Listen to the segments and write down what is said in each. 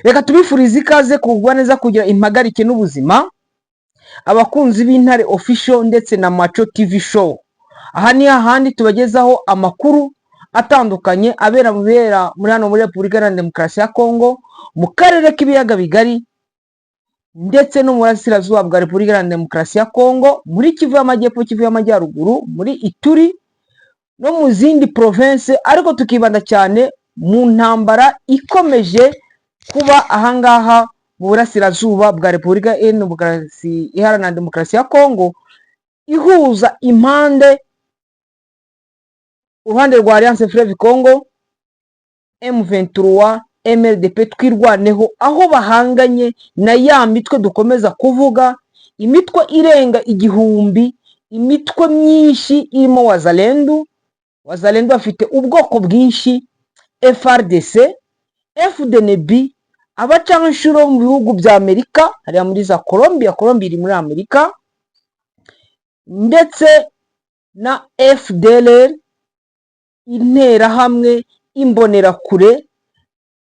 Reka tubifurize ikaze, kugwa neza, kugira impagarike n'ubuzima, abakunzi b'Intare Official ndetse na Maco TV Show. Aha ni hahandi tubagezaho amakuru atandukanye abera mu bibera muri hano muri Repubulika Iharanira Demokarasi ya Kongo, mu karere k'Ibiyaga Bigari ndetse no mu burasirazuba bwa Repubulika Iharanira Demokarasi ya Kongo, muri Kivu y'Amajyepfo, Kivu y'Amajyaruguru, muri Ituri no mu zindi province, ariko tukibanda cyane mu ntambara ikomeje kuba ahangaha mu burasirazuba bwa Repubulika Iharanira Demokarasi ya Kongo, ihuza impande, uruhande rwa Alliance Fleuve Congo, M23, MRDP Twirwaneho, aho bahanganye na ya mitwe dukomeza kuvuga, imitwe irenga 1000, imitwe myinshi irimo Wazalendu. Wazalendu bafite ubwoko bwinshi: FARDC, FDNB, abacanshuro mu bihugu bya Amerika, hariya muri za Colombia, Colombia iri muri Amerika, ndetse na FDLR, Interahamwe, Imbonerakure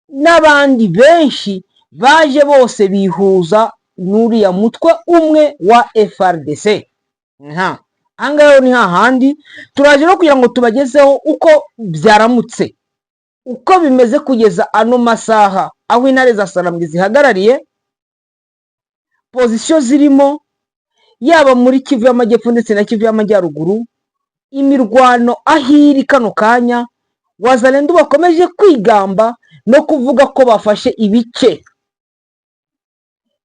n'abandi benshi baje bose bihuza n'uriya mutwe umwe wa FARDC. Ahangaha rero ni hahandi turaje no kugira ngo tubagezeho uko byaramutse, uko bimeze kugeza ano masaha, aho Intare za Sarambwe zihagarariye, position zirimo, yaba muri Kivu y'Amajyepfo ndetse na Kivu y'Amajyaruguru, imirwano aho iri kano kanya. Wazalendu bakomeje kwigamba no kuvuga ko bafashe ibice.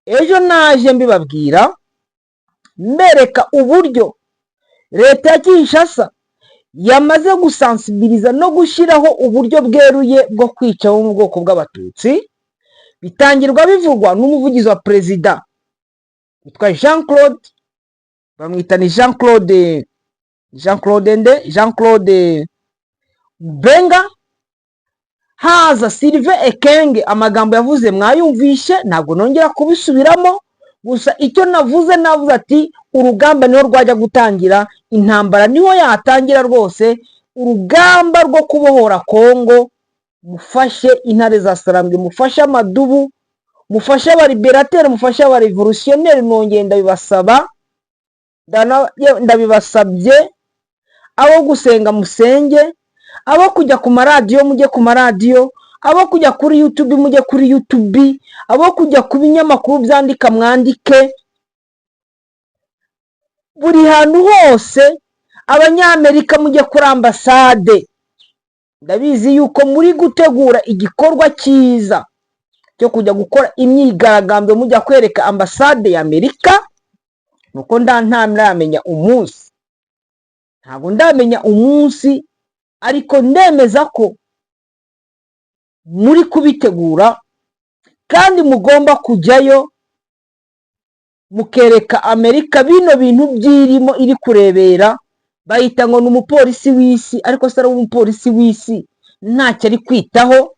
Ejo naje mbibabwira, mbereka uburyo leta ya Kinshasa yamaze gusansibiriza no gushyiraho uburyo bweruye bwo kwica abo mu bwoko bw'Abatutsi, bitangirwa bivugwa n'umuvugizi wa perezida witwa Jean Claude, bamwita ni Jean Claude, Jean Claude nde? Jean Claude Benga. Haza Sylvain Ekenge, amagambo yavuze mwayumvishe, ntabwo nongera kubisubiramo. Gusa icyo navuze, navuze ati urugamba niho rwajya gutangira, intambara niho yatangira rwose, urugamba rwo kubohora Kongo. Mufashe Intare za Sarambwe, mufashe amadubu, mufashe abalibérateurs, mufashe abarévolutionnaires. Nongeye ndabibasaba, ndabibasabye: abo gusenga musenge, abo kujya ku maradiyo mujye ku maradiyo, abo kujya kuri YouTube mujye kuri YouTube, abo kujya ku binyamakuru byandika mwandike, buri hantu hose. Abanyamerika mujye kuri ambasade. Ndabizi yuko muri gutegura igikorwa cyiza cyo kujya gukora imyigaragambyo, mujya kwereka ambasade ya Amerika. Nuko ntamenya umunsi, ntabwo ndamenya umunsi, ariko ndemeza ko muri kubitegura kandi mugomba kujyayo mukereka Amerika bino bintu byirimo iri kurebera. Bayita ngo ni umupolisi w'isi, ariko se ari umupolisi w'isi ntacyo ari kwitaho.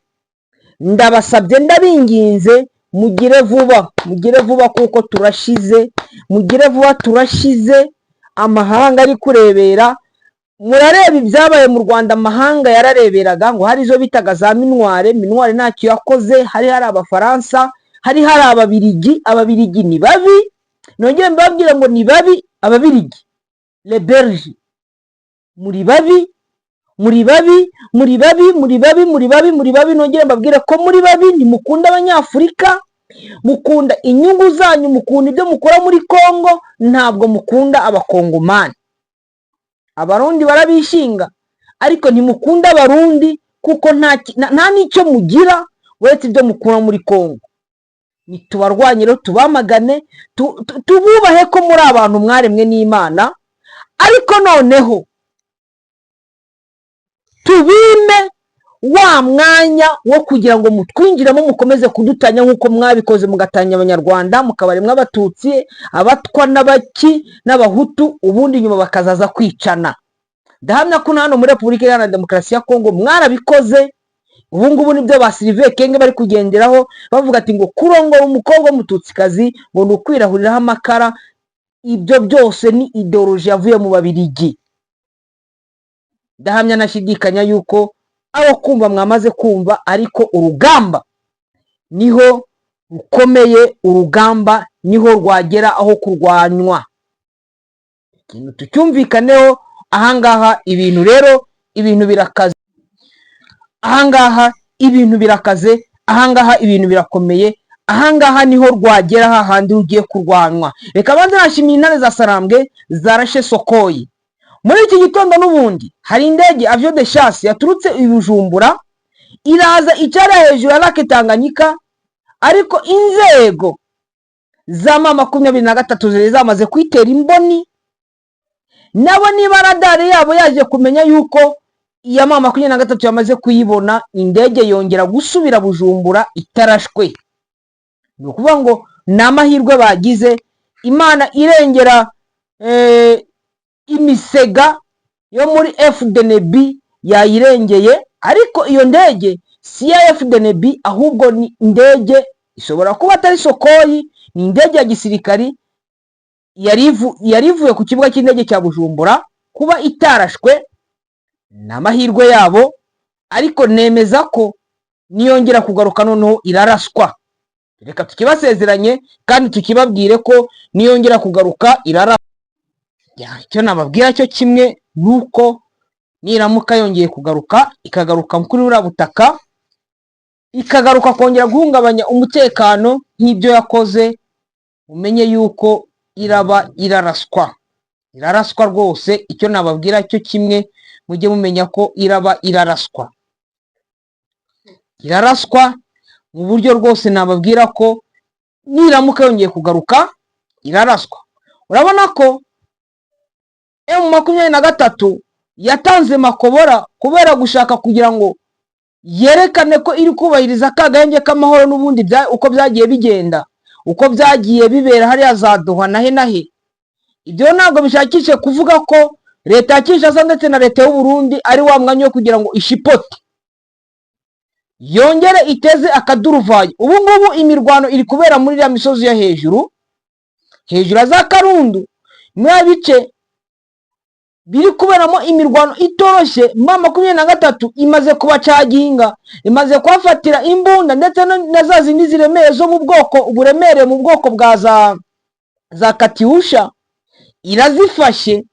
Ndabasabye, ndabinginze, mugire vuba, mugire vuba kuko turashize, mugire vuba turashize. Amahanga ari kurebera. Murareba ibyabaye mu Rwanda, amahanga yarareberaga, ngo hari izo bitaga za MINUAR. MINUAR ntacyo yakoze. Hari hari Abafaransa, hari hari Ababirigi. Ababirigi ni babi, nongere mbabwire ngo ni babi. Ababirigi, les Belges, muri babi, muri babi, muri babi, muri babi, muri babi, muri babi. Nongere mbabwire ko muri babi. Ntimukunda Abanyafurika, mukunda inyungu zanyu, mukunda ibyo mukora muri Kongo, ntabwo mukunda Abakongomani. Abarundi barabishinga, ariko ntimukunda Abarundi kuko nta n'icyo mugira uretse ibyo mukura muri Kongo. Nitubarwanye rero, tubamagane, tububahe ko muri abantu mwaremwe n'Imana, ariko noneho tubime wa mwanya wo kugira ngo mutwinjiremo, mukomeze kudutanya nk'uko mwabikoze, mugatanya Abanyarwanda, mukabaremwa Abatutsi, Abatwa n'abaki n'Abahutu, ubundi nyuma bakazaza kwicana. Ndahamya ko na hano muri Repubulika Iharanira Demokarasi ya Kongo mwarabikoze. Ubu ngubu nibyo ba Sylvain Ekenge bari kugenderaho, bavuga ati ngo kurongora umukobwa w'Umututsikazi ngo ni ukwirahuriraho amakara. Ibyo byose ni idéologie yavuye mu Babirigi. Ndahamya nashidikanya yuko abo kumva mwamaze kumva, ariko urugamba Niho rukomeye urugamba, niho rwagera aho kurwanywa. Ikintu tucyumvikaneho ahangaha. Ibintu rero, ibintu birakaze ahangaha, ibintu birakaze ahangaha, ibintu birakomeye ahangaha. Niho rwagera hahandi rugiye kurwanywa. Reka banze nashimiye intare za Sarambwe zarashe Sukhoi muri iki gitondo. N'ubundi hari indege avion de chasse yaturutse i Bujumbura, iraza icara hejuru ya Lake Tanganyika, ariko inzego za M23 zari zamaze kuyitera imboni. Nabo niba radar yabo yaje kumenya yuko iya M23 yamaze kuyibona, indege yongera gusubira Bujumbura itarashwe. Ni ukuvuga ngo ni amahirwe bagize, Imana irengera imisega yo muri FDNB yayirengeye. Ariko iyo ndege si iya FDNB, ahubwo ni indege ishobora kuba atari Sukhoi, ni indege ya gisirikari yari ivuye ku kibuga cy'indege cya Bujumbura. Kuba itarashwe ni amahirwe yabo, ariko nemeza ko niyongera kugaruka noneho iraraswa. Reka tukibasezeranye kandi tukibabwire ko niyongera kugaruka iraraswa. Icyo nababwira cyo kimwe ni uko niramuka yongeye kugaruka, ikagaruka kuri buriya butaka, ikagaruka kongera guhungabanya umutekano nk'ibyo yakoze, umenye yuko iraba iraraswa, iraraswa rwose. Icyo nababwira cyo kimwe, mujye mumenya ko iraba iraraswa, iraraswa mu buryo rwose. Nababwira ko niramuka yongeye kugaruka iraraswa. Urabona ko M23 yatanze Makobola kubera gushaka kugira ngo yerekane ko iri kubahiriza ka gahenge k'amahoro. N'ubundi uko byagiye bigenda, uko byagiye bibera hariya za Doha na he na he, ibyo ntabwo bishakishe kuvuga ko leta ya Kinshasa ndetse na leta y'u Burundi ari wa mwanya wo kugira ngo ishipote, yongere iteze akaduruvayo. Ubu ngubu imirwano iri kubera muri iriya misozi yo hejuru hejuru ya za Karundu, muri bice biri kuberamo imirwano itoroshye. M23 imaze kubacaginga, imaze kubafatira imbunda ndetse na za zindi ziremereye zo mu bwoko buremereye, mu bwoko bwa za Katyusha, irazifashe.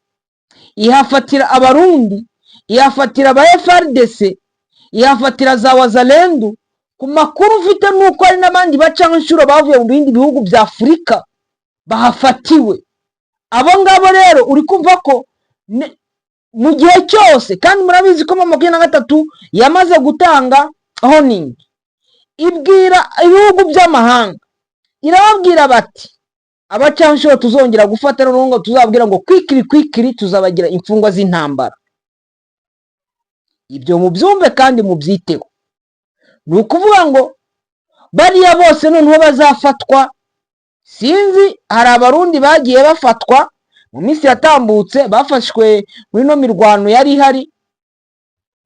Ihafatira Abarundi, ihafatira aba FARDC, ihafatira za Wazalendo. Ku makuru mfite nuko hari n'abandi bacanshuro bavuye mu bindi bihugu bya Afurika bahafatiwe. Abo ngabo rero uri kumva ko mu gihe cyose, kandi murabizi ko M23 yamaze gutanga warning, ibwira ibihugu by'amahanga, irababwira bati: "Abacanshuro tuzongera gufata noneho ngo tuzababwira ngo quickly quickly, tuzabagira imfungwa z'intambara." Ibyo mubyumve kandi mubyiteho. Ni ukuvuga ngo bariya bose noneho bazafatwa, sinzi, hari Abarundi bagiye bafatwa mu minsi yatambutse, bafashwe muri ino mirwano yari ihari,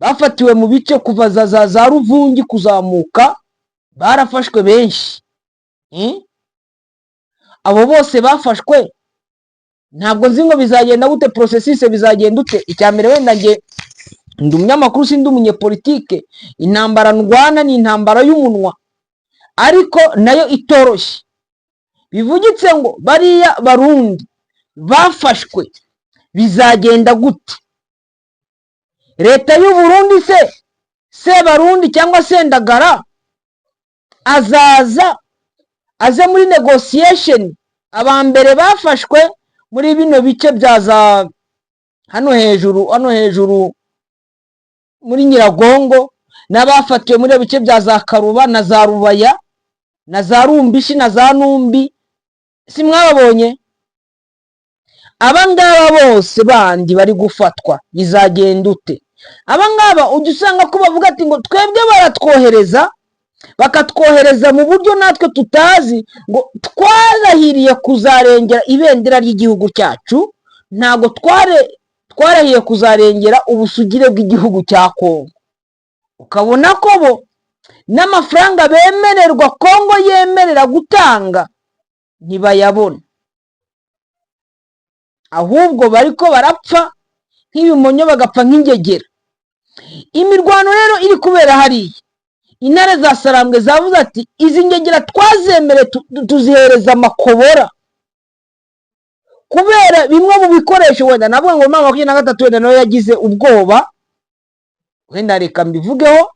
bafatiwe mu bice kuva za Ruvungi kuzamuka, barafashwe benshi. Abo bose bafashwe, ntabwo nzi ngo bizagenda gute, processus bizagenda ute. Icya mbere, wenda nge ndi umunyamakuru, sindi umunyepolitike. Intambara ndwana ni intambara y'umunwa, ariko nayo itoroshye. Bivugitse ngo bariya Barundi bafashwe bizagenda gute? Leta y'u Burundi se, Sebarundi cyangwa Sendagara azaza aze muri negotiation? Aba mbere bafashwe muri bino bice bya za hano hejuru, hano hejuru muri Nyiragongo, n'abafatiwe muri bice bya za Karuba na za Rubaya na za Rumbishi na za Numbi, si mwababonye? Aba ngaba bose bandi bari gufatwa bizagenda ute? Aba ngaba ujya usanga ko bavuga ati ngo twebwe baratwohereza, bakatwohereza mu buryo natwe tutazi, ngo twarahiriye kuzarengera ibendera ry'igihugu cyacu, ntabwo twarahiye kuzarengera ubusugire bw'igihugu cya Kongo. Ukabona ko bo n'amafaranga bemererwa, Kongo yemerera gutanga, ntibayabona, ahubwo bariko barapfa nk'ibimonyo, bagapfa nk'ingegera. Imirwano rero iri kubera hariya Intare za Sarambwe zavuze ati: "Izi ngegera twazemere, tuzihereza amakobora kubera bimwe mu bikoresho." Wenda navuga ngo M23 wenda nawe yagize ubwoba, wenda reka mbivugeho.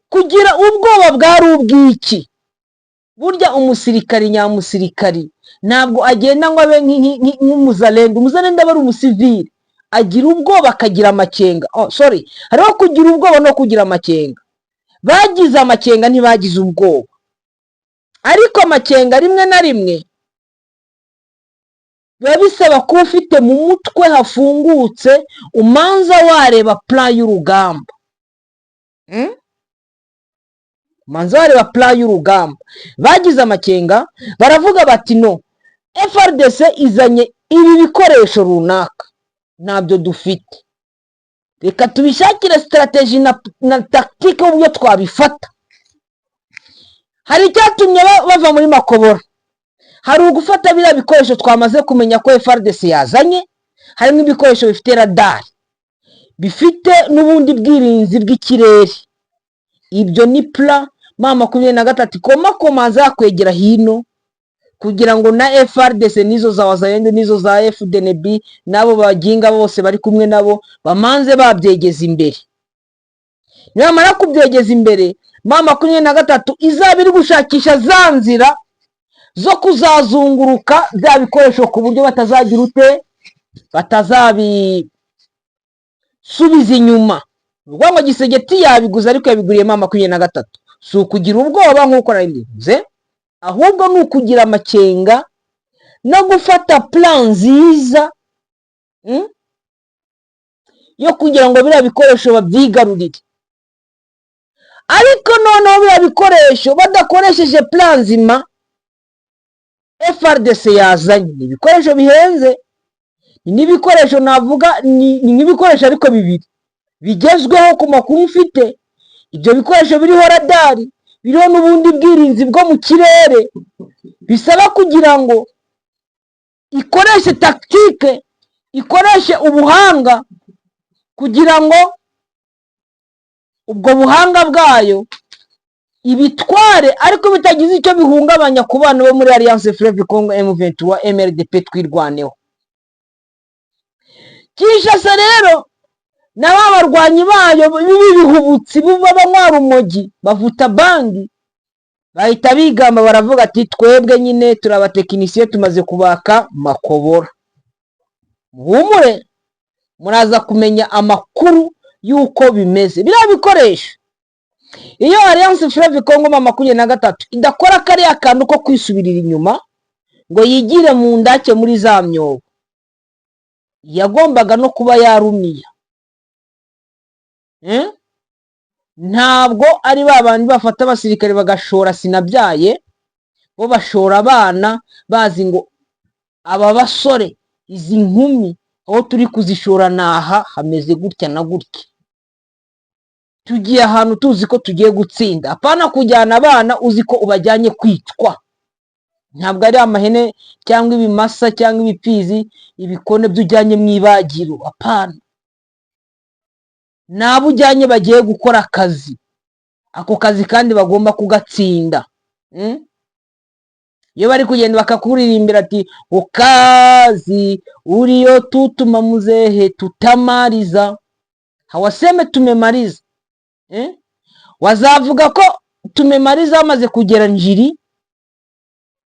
Kugira ubwoba bwari ubw'iki? Burya umusirikari nyamusirikari ntabwo agenda ngo abe nk'umuzalendo. Umuzalendo aba ari umusivili, agira ubwoba, akagira amakenga. Oh, sorry, hariho kugira ubwoba no kugira amakenga. Bagize amakenga, ntibagize ubwoba, ariko amakenga rimwe na rimwe biba bisaba kuba ufite mu mutwe hafungutse, umanza wareba plan y'urugamba. Umanza wareba plan y'urugamba. Bagize amakenga, baravuga bati: "No, FARDC izanye ibi bikoresho runaka, ntabyo dufite, reka tubishakire stratégie na tactique y'uburyo twabifata." Hari icyatumye bava muri Makobora, hari ugufata biriya bikoresho twamaze kumenya ko FARDC yazanye, harimo ibikoresho bifite radari, bifite n'ubundi bwirinzi bw'ikirere. Ibyo ni plan M23 ikomakomaza yakwegera hino kugira ngo na FARDC n'izo za Wazalendo n'izo za FDNB n'abo baginga bose bari kumwe nabo bamanze babyegeza imbere. Nibamara kubyegeza imbere, M23 izaba iri gushakisha za nzira zo kuzazunguruka bya bikoresho ku buryo batazagira ute, batazabisubiza inyuma. Ni ukuvuga ngo Tshisekedi yabiguze, ariko yabiguriye M23. Si ukugira ubwoba nk'uko nari mbivuze, ahubwo ni ukugira amakenga no gufata plan nziza yo kugira ngo biriya bikoresho babyigarurire. Ariko noneho biriya bikoresho badakoresheje plan nzima FARDC yazanye, ni ibikoresho bihenze, ni n'ibikoresho navuga ni nk'ibikoresho ariko bibiri bigezweho ku makuru mfite. Ibyo bikoresho biriho radari, biriho n'ubundi bwirinzi bwo mu kirere, bisaba kugira ngo ikoreshe tactique, ikoreshe ubuhanga, kugira ngo ubwo buhanga bwayo ibitware, ariko bitagize icyo bihungabanya ku bana bo muri Alliance Fleuve Congo, M23 MRDP Twirwaneho. Kinshasa rero na ba barwanyi bayo b'ibihubutsi b'abanywa rumogi, bavuta bangi, bahita bigamba, baravuga ati: "Twebwe nyine turi abatekinisiye, tumaze kubaka Makobora, muhumure, muraza kumenya amakuru y'uko bimeze." Biriya bikoresho, iyo Alliance Fleuve Congo M23 idakora kariya kantu ko kwisubirira inyuma ngo yigire mu ndake muri za myobo, yagombaga no kuba yarumiya. Ntabwo ari ba bandi bafata abasirikare bagashora sinabyaye, bo bashora abana bazi ngo aba basore, izi nkumi, aho turi kuzishora ni aha, hameze gutya na gutya, tugiye ahantu tuzi ko tugiye gutsinda. Apana kujyana abana uzi ko ubajyanye kwicwa. Ntabwo ari amahene cyangwa ibimasa cyangwa ibipfizi, ibikone by'ujyanye mu ibagiro. Apana, n'abo ujyanye bagiye gukora akazi, ako kazi kandi bagomba kugatsinda. Iyo bari kugenda bakakuririmbira ati: "Ukazi uriyo tutuma muzehe tutamaliza," hawaseme tumemaliza, eh? Wazavuga ko tumemaliza bamaze kugera Njiri,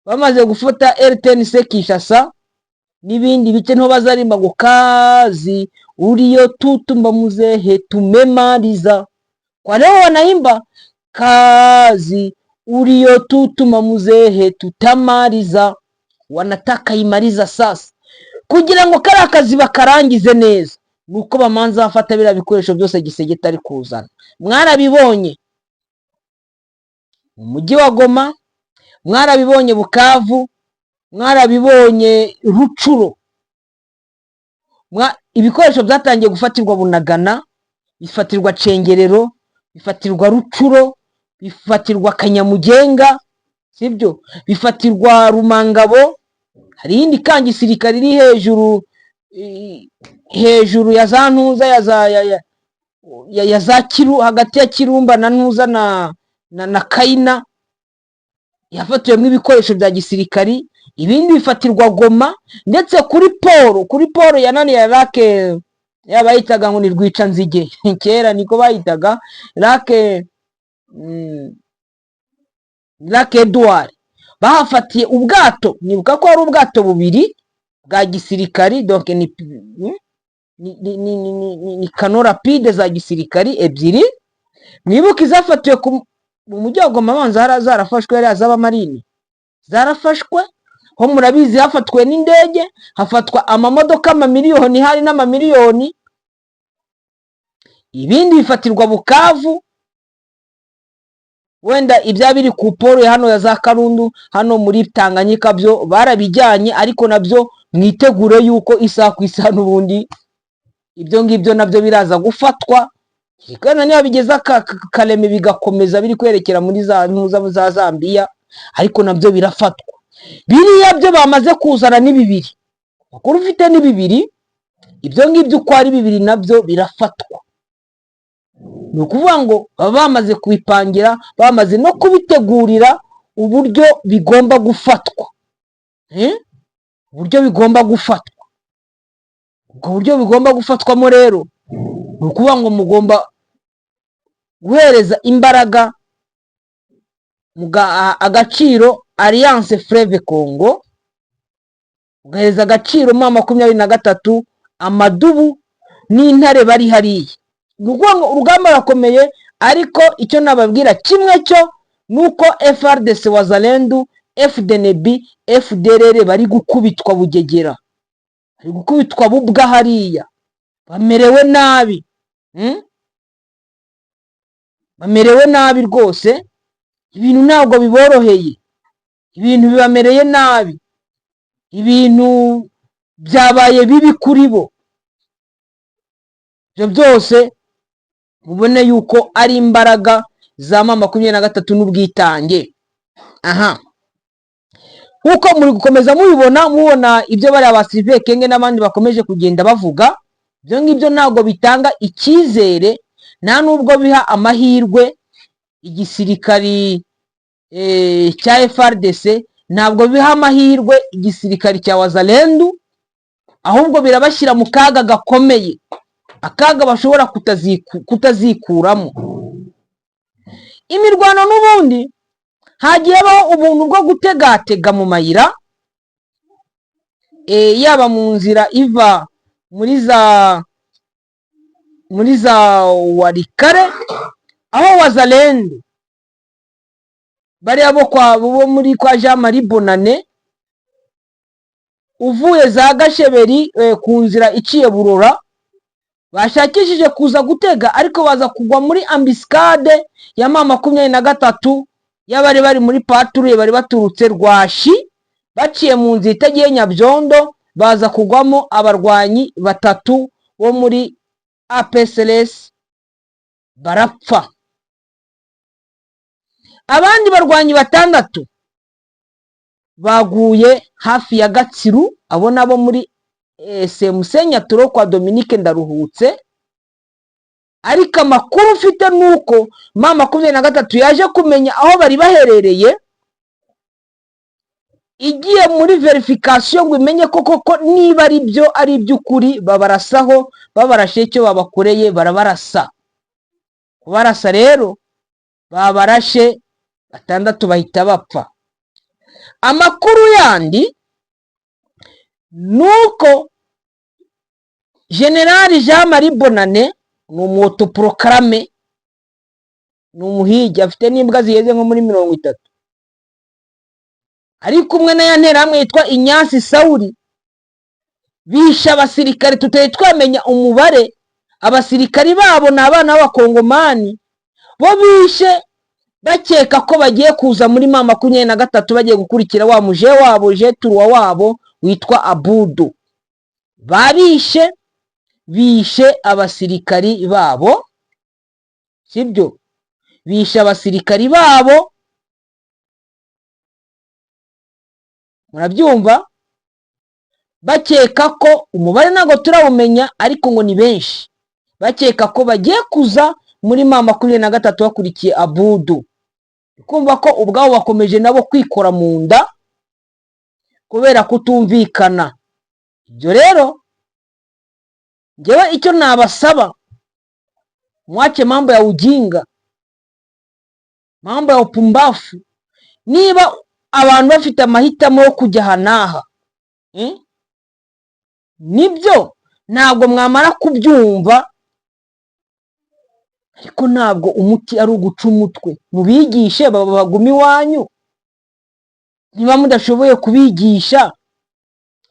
bamaze gufata RTNC Kinshasa n'ibindi bice, niho bazarimba ngo: "Kazi uriyo tutuma muzehe tumemaliza." Kwa leo wanaimba: "Kazi uriyo tutuma muzehe tutamaliza." Wanataka imaliza sasa. Kugira ngo kariya kazi bakarangize neza, nuko bamanza bafata biriya bikoresho byose Tshisekedi ari kuzana. Mwarabibonye mu mujyi wa Goma, mwarabibonye Bukavu, mwarabibonye Rutshuru. Ibikoresho byatangiye gufatirwa Bunagana, bifatirwa Cengerero, bifatirwa Rutshuru, bifatirwa Kanyamugenga, sibyo, bifatirwa Rumangabo. Hari iyindi kanga gisirikare iri hejuru, hejuru ya za ntuza ya za ya za Kiru, hagati ya Kirumba na Ntuza na Kayina, yafatiwemo ibikoresho bya gisirikari, ibindi bifatirwa Goma, ndetse kuri port ya nani, ya Lac, yaba yitaga ngo ni Rwicanzige kera, niko bayitaga Lac Edouard, bahafatiye ubwato. Nibuka ko hari ubwato bubiri bwa gisirikari, donc ni canots rapides za gisirikari ebyiri. Mwibuke izafatiwe mu mujyi wa Goma, abanza hari zarafashwe, hariya z'abamarine zarafashwe ho, murabizi. Hafatwe n'indege, hafatwa amamodoka amamiliyoni, hari n'amamiliyoni, ibindi bifatirwa Bukavu. Wenda ibya biri ku port hano ya za Karundu, hano muri Tanganyika, byo barabijyanye, ariko nabyo mwitegure yuko isaha ku isaha n'ubundi ibyo ngibyo nabyo biraza gufatwa. Kandi niba bigeze Kareme, bigakomeza biri kwerekera muri za ntuza za Zambiya, ariko nabyo birafatwa. Biriya byo bamaze kuzana ni bibiri, makuru ufite ni bibiri. Ibyo ngibyo uko ari bibiri nabyo birafatwa. Ni ukuvuga ngo baba bamaze kubipangira, bamaze no kubitegurira uburyo bigomba gufatwa. Uburyo bigomba gufatwa, ubwo buryo bigomba gufatwamo rero, ni ukuvuga ngo mugomba guhereza imbaraga, mugaha agaciro Alliance Fleuve Congo, mugahereza agaciro M23, amadubu n'intare bari hariya. Ni ukuvuga ngo urugamba rurakomeye, ariko icyo nababwira kimwe cyo ni uko FARDC, Wazalendo, FDNB, FDLR bari gukubitwa bugegera, bari gukubitwa bubwa hariya, bamerewe nabi. Bamerewe nabi rwose, ibintu ntabwo biboroheye, ibintu bibamereye nabi, ibintu byabaye bibi kuri bo. Ibyo byose mubone yuko ari imbaraga za M23 n'ubwitange. Aha nk'uko muri gukomeza mubibona, mubona ibyo bariya ba Sylvain Ekenge n'abandi bakomeje kugenda bavuga, ibyo ngibyo ntabwo bitanga icyizere, nta nubwo biha amahirwe igisirikari cya FARDC, ntabwo biha amahirwe igisirikari cya Wazalendo, ahubwo birabashyira mu kaga gakomeye, akaga bashobora kutazikuramo. Imirwano n'ubundi hagiye habaho ubuntu bwo gutegatega mu mayira, yaba mu nzira iva muri za Walikale, aho Wazalendo bariya bo muri kwa Jean Marie Bonane, uvuye za Gasheberi, ku nzira iciye Burora, bashakishije kuza gutega, ariko baza kugwa muri embuscade ya M23 y'abari bari muri patrouille, bari baturutse Rwashi baciye mu nzira itagiye Nyabyondo, baza kugwamo abarwanyi batatu bo muri APCLS barapfa, abandi barwanyi batandatu baguye hafi ya Gatsiru, abo nabo muri Semusenyaturo kwa Dominique Ndaruhutse. Ariko amakuru mfite ni uko M23 yaje kumenya aho bari baherereye, igiye muri vérification ngo imenye ko koko niba ari byo, ari iby'ukuri, babarasaho. Babarashe icyo babakoreye, barabarasa. Kubarasa rero, babarashe batandatu bahita bapfa. Amakuru yandi ni uko Général Jean Marie Bonane ni umu autoproclamé, ni umuhigi, afite n'imbwa zigeze nko muri 30, ari kumwe na ya nterahamwe yitwa Inyansi Sawuri, bishe abasirikare tutari twamenya umubare. Abasirikari babo ni abana b'Abakongomani bo bishe bakeka ko bagiye kuza muri M23, bagiye gukurikira wa muje wabo, jeturuwa wabo witwa Abudu. Babishe, bishe abasirikari babo, sibyo? Bishe abasirikari babo, murabyumva, bakeka ko umubare ntabwo turawumenya, ariko ngo ni benshi. Bakeka ko bagiye kuza muri M23 bakurikiye Abudu. Kumva ko ubwabo bakomeje nabo kwikora mu nda kubera kutumvikana. Ibyo rero, njyewe icyo nabasaba, mwache mambo ya ujinga, mambo ya upumbafu. Niba abantu bafite amahitamo yo kujya aha n'aha, Nibyo, ntabwo mwamara kubyumva, ariko ntabwo umuti ari uguca umutwe. Mubigishe bagume iwanyu. Niba mudashoboye kubigisha,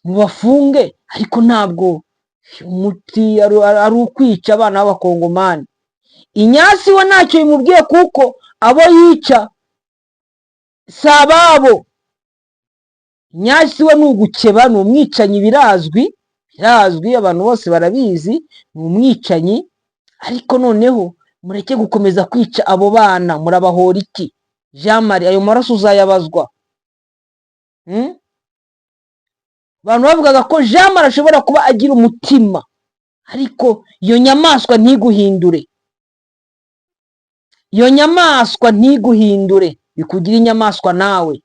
mubafunge, ariko ntabwo umuti ari ukwica abana b'Abakongomani. Inyasi we ntacyo bimubwiye, kuko abo yica si ababo. Inyasi we ni ugukeba, ni umwicanyi, birazwi, birazwi, abantu bose barabizi, ni umwicanyi. Ariko noneho mureke gukomeza kwica abo bana. Murabahora iki? Jean Marie, ayo maraso uzayabazwa. Abantu bavugaga ko Jean Marie ashobora kuba agira umutima, ariko iyo nyamaswa ntiguhindure, iyo nyamaswa ntiguhindure bikugire inyamaswa nawe.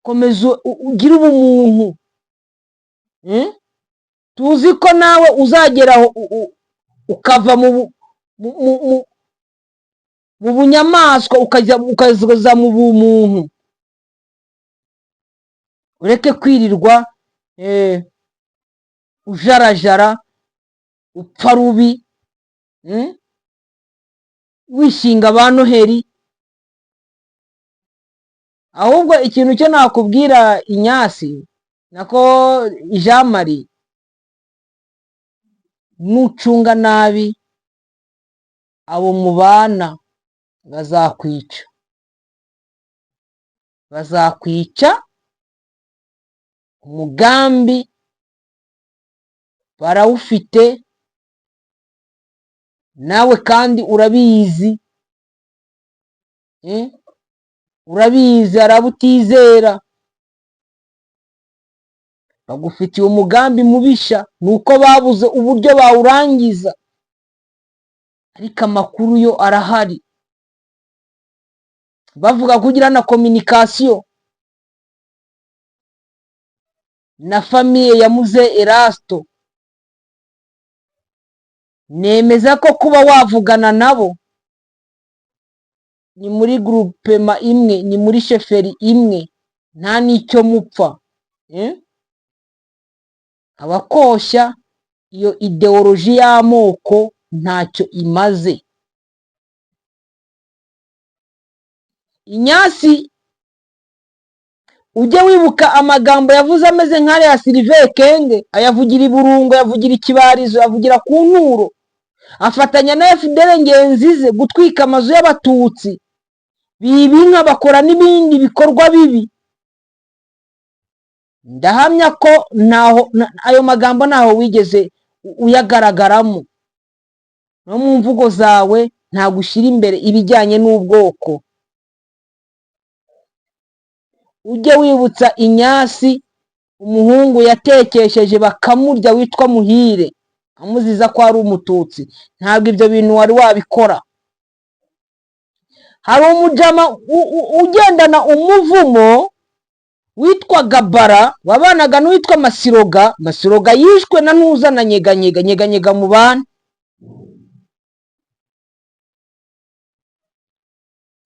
Komeza ugire ubumuntu. Tuzi ko nawe uzageraho ukava mu bunyamaswa, ukajya ukaza mu bumuntu. Ureke kwirirwa ujarajara, upfa rubi, Wishinga ba Noheli. Ahubwo ikintu cyo nakubwira, Inyasi, nako Jean Marie, nucunga nabi abo mubana bazakwica, bazakwica. Umugambi barawufite, nawe kandi urabizi, Urabizi, hari abo utizera bagufitiye umugambi mubisha, ni uko babuze uburyo bawurangiza, ariko amakuru yo arahari. Bavuga ko ugira na communication na famille ya Muze Erasto. Nemeza ko kuba wavugana nabo, ni muri groupement imwe, ni muri chefferie imwe, nta n'icyo mupfa. Abakoshya iyo idéologie y'amoko ntacyo imaze. Inyasi, ujye wibuka amagambo yavuze ameze nk'ariya Sylvain Ekenge, ayavugira i Burungo, ayavugira ikibarizo, ayavugira ku nturo, afatanya na FDL ngenzi ze gutwika amazu y'Abatutsi, biba inka, bakora n'ibindi bikorwa bibi. Ndahamya ko ntaho ayo magambo ntaho wigeze uyagaragaramo, no mu mvugo zawe ntabwo ushyira imbere ibijyanye n'ubwoko. Ujye wibutsa Inyasi umuhungu yatekesheje bakamurya witwa Muhire, amuziza ko ari Umututsi. Ntabwo ibyo bintu wari wabikora. Hari umujama ugendana umuvumo witwa Gabara, wabanaga n'uwitwa Masiroga. Masiroga yishwe na Ntuza na Nyeganyega, Nyeganyega mu bana.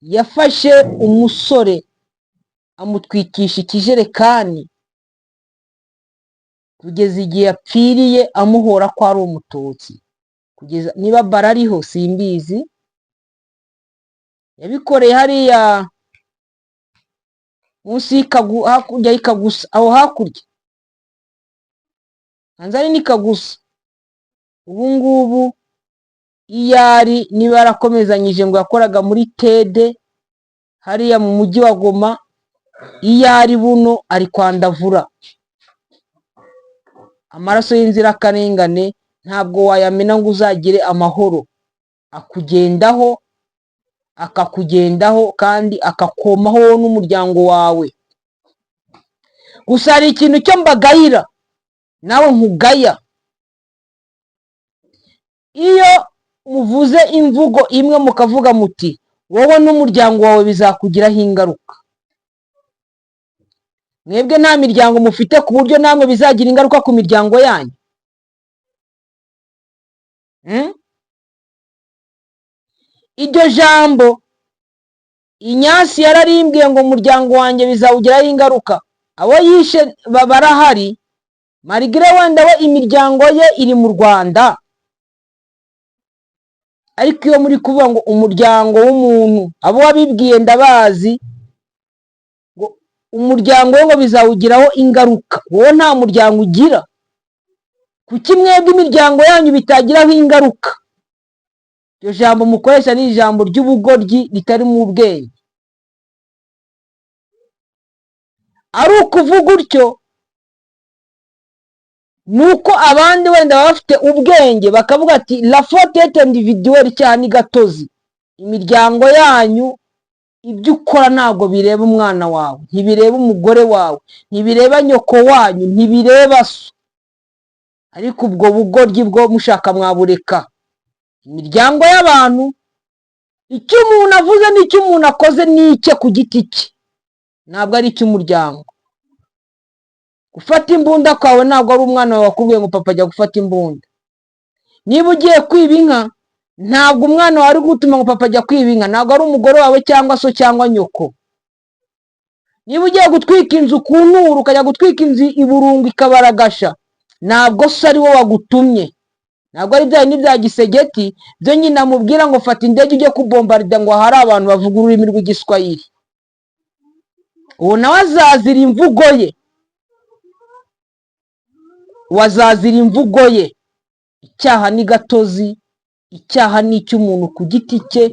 Yafashe umusore amutwikisha ikijerekani kugeza igihe yapfiriye, amuhora ko ari Umututsi. Kugeza niba bara ariho simbizi. Yabikoreye hariya munsi y'Ikagu, hakurya y'Ikagusa, aho hakurya hanze ari n'Ikagusa. Ubu ngubu iyo ari, niba yarakomezanyije, ngo yakoraga muri tede hariya mu mujyi wa Goma, iyo ari buno ari kwandavura. Amaraso y'inzirakarengane ntabwo wayamena ngo uzagire amahoro. Akugendaho, akakugendaho kandi akakomaho wowe n'umuryango wawe. Gusa hari ikintu cyo mbagayira, nawe nkugaya. Iyo muvuze imvugo imwe, mukavuga muti: "Wowe n'umuryango wawe bizakugiraho ingaruka," mwebwe nta miryango mufite ku buryo namwe bizagira ingaruka ku miryango yanyu? Iryo jambo Inyasi yararimbwiye ngo umuryango wanjye bizawugiraho ingaruka. Abo yishe barahari, malgré wenda we imiryango ye iri mu Rwanda. Ariko iyo muri kuvuga ngo umuryango w'umuntu, abo wabibwiye ndabazi, ngo umuryango we ngo bizawugiraho ingaruka, wowe nta muryango ugira. Kuki mwebwe imiryango yanyu bitagiraho ingaruka? Iryo jambo mukoresha ni ijambo ry'ubugoryi ritarimo ubwenge. Ari ukuvuga utyo ni uko abandi wenda baba bafite ubwenge, bakavuga ati: "La faute est individuelle, icyaha ni gatozi." Imiryango yanyu, ibyo ukora ntabwo bireba umwana wawe, ntibireba umugore wawe, ntibireba nyoko wanyu, ntibireba so. Ariko ubwo bugoryi bwo mushaka mwabureka. Imiryango y'abantu, icyo umuntu avuze n'icyo umuntu akoze ni icye ku giti cye, ntabwo ari icy'umuryango. Gufata imbunda kwawe ntabwo ari umwana wawe wakubwiye ngo: "Papa, ajya gufata imbunda." Niba ugiye kwiba inka, ntabwo umwana wawe ari gutuma ngo: "Papa, ajya kwiba inka." Ntabwo ari umugore wawe cyangwa so cyangwa nyoko. Niba ugiye gutwika inzu ku Nturo, ukajya gutwika inzu i Burungu ikabaragasha, ntabwo se ari we wagutumye. Ntabwo ari bya bindi bya Tshisekedi byo nyine amubwira ngo: "Fata indege ujye kubombarida," ngo hari abantu bavuga ururimi rw'Igiswahili. Uwo nawe azazira imvugo ye, wazazira imvugo ye. Icyaha ni gatozi, icyaha ni icy'umuntu ku giti cye.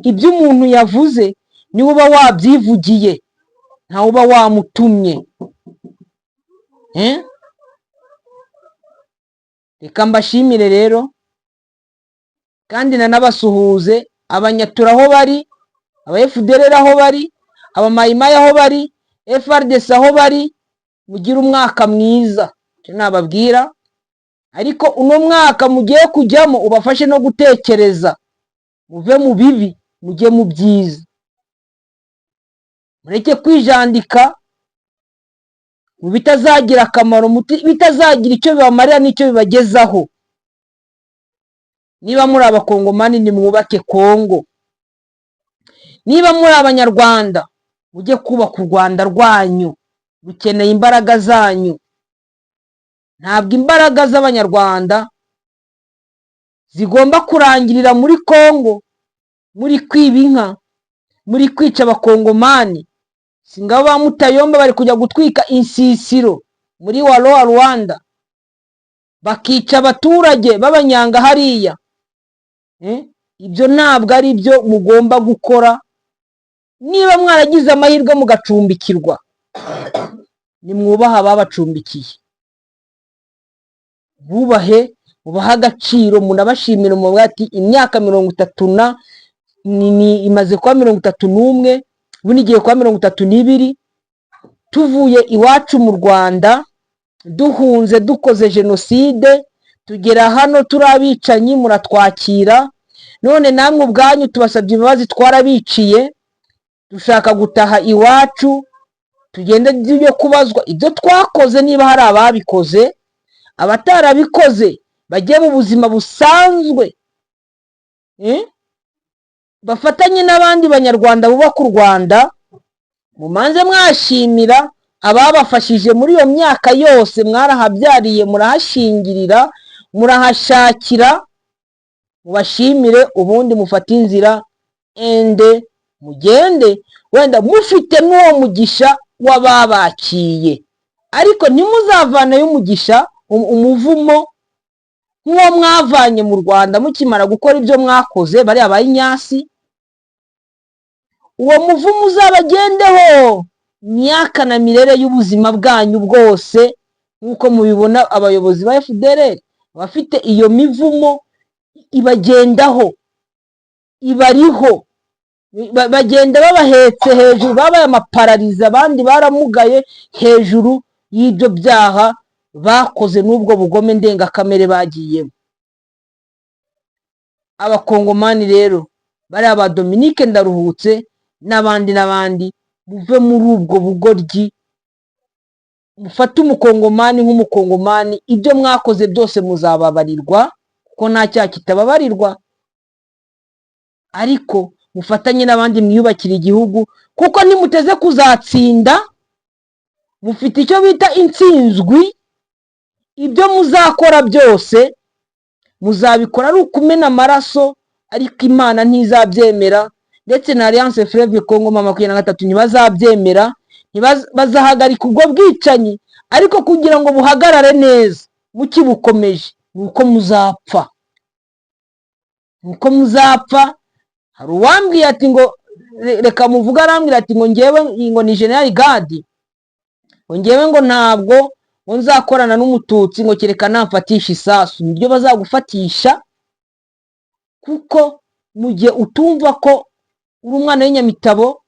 Ibyo umuntu yavuze niwe uba wabyivugiye, ntawe uba wamutumye. Eh? Reka mbashimire rero kandi nanabasuhuze, Abanyatura aho bari, aba FDLR aho bari, Abamayimayi aho bari, FARDC aho bari, mugire umwaka mwiza. Icyo nababwira, ariko uno mwaka mugiye kujyamo ubafashe no gutekereza, muve mu bibi mujye mu byiza, mureke kwijandika mu bitazagira akamaro, bitazagira icyo bibamarira n'icyo bibagezaho. Niba muri Abakongomani, nimwubake Kongo. Niba muri Abanyarwanda, mujye kubaka u Rwanda rwanyu, rukeneye imbaraga zanyu. Ntabwo imbaraga z'Abanyarwanda zigomba kurangirira muri Kongo, muri kwiba inka, muri kwica Abakongomani. Si ngabo ba Mutayomba bari kujya gutwika insisiro muri Waloa Rwanda, bakica abaturage b'Abanyanga hariya? Ibyo ntabwo ari byo mugomba gukora. Niba mwaragize amahirwe mugacumbikirwa, nimwubahe ababacumbikiye, bubahe, mubahe agaciro, munabashimire, mubahe ati: "Imyaka 30 na imaze kuba 31, ubu igiye kuba 32, tuvuye iwacu mu Rwanda, duhunze, dukoze jenoside, tugera hano turi abicanyi, muratwakira. None namwe ubwanyu tubasabye imbabazi, twarabiciye, dushaka gutaha iwacu, tugende tujye kubazwa ibyo twakoze niba hari ababikoze. Abatarabikoze bajye mu buzima busanzwe, bafatanye n'abandi Banyarwanda bubaka u Rwanda." Mumanze mwashimira ababafashije muri iyo myaka yose, mwarahabyariye, murahashingirira, murahashakira, mubashimire, ubundi mufate inzira ende mugende, wenda mufite n'uwo mugisha w'ababakiye. Ariko ntimuzavaneyo umugisha, umuvumo nk'uwo mwavanye mu Rwanda mukimara gukora ibyo mwakoze, bariya ba Inyasi. Uwo muvumo uzabagendeho myaka na mirere y'ubuzima bwanyu bwose. Nk'uko mubibona, abayobozi ba FDLR bafite iyo mivumo ibagendaho, ibariho, bagenda babahetse hejuru, babaye amaparariza, abandi baramugaye hejuru y'ibyo byaha bakoze n'ubwo bugome ndengakamere bagiyemo. Abakongomani rero, bariya ba Dominique Ndaruhutse n'abandi n'abandi, muve muri ubwo bugoryi, mufate umukongomani nk'umukongomani. Ibyo mwakoze byose muzababarirwa, kuko nta cyaha kitababarirwa, ariko mufatanye n'abandi mwiyubakire igihugu, kuko ntimuteze kuzatsinda. Mufite icyo bita intsinzwi. Ibyo muzakora byose muzabikora ari ukumena amaraso, ariko Imana ntizabyemera, ndetse na Alliance Fleuve Congo M23 ntibazabyemera. Bazahagarika ubwo bwicanyi, ariko kugira ngo buhagarare neza mukibukomeje ni uko muzapfa, ni uko muzapfa. Hari uwambwiye ati ngo reka muvuge, arambwira ati ngo ngewe ngo ni General Gadi, ngo ngewe ngo ntabwo ngo nzakorana n'umututsi, ngo kereka namfatisha isasu. Niryo bazagufatisha, kuko mu gihe utumva ko uri umwana w'inyamitabo,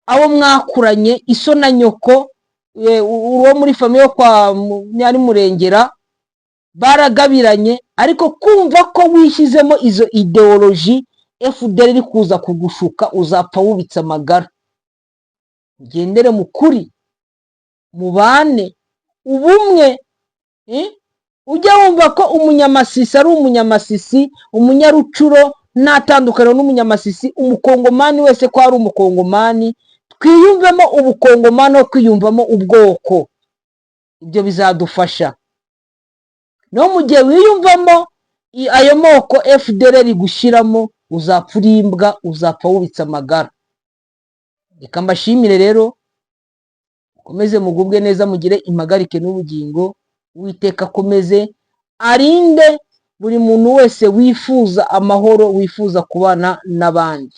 abo mwakuranye, iso na nyoko, uwo muri famille yo kwa Nyari Murengera baragabiranye, ariko kumva ko wishyizemo izo idéologie FDL iri kuza kugushuka, uzapfa wubitse amagara. Mugendere mu kuri, mubane ubumwe. Ujya wumva ko umunyamasisi ari umunyamasisi, umunyarucuro nta tandukaniro n'umunyamasisi, umukongomani wese ko ari umukongomani. Twiyumvemo ubukongomani no kwiyumvamo ubwoko, ibyo bizadufasha. No mu gihe wiyumvamo ayo moko FDL gushyiramo, uzapfa uri imbwa, uzapfa wubitse amagara. Reka mbashimire rero, mukomeze mugubwe neza, mugire impagarike n'ubugingo. Uwiteka akomeze arinde buri muntu wese wifuza amahoro, wifuza kubana n'abandi.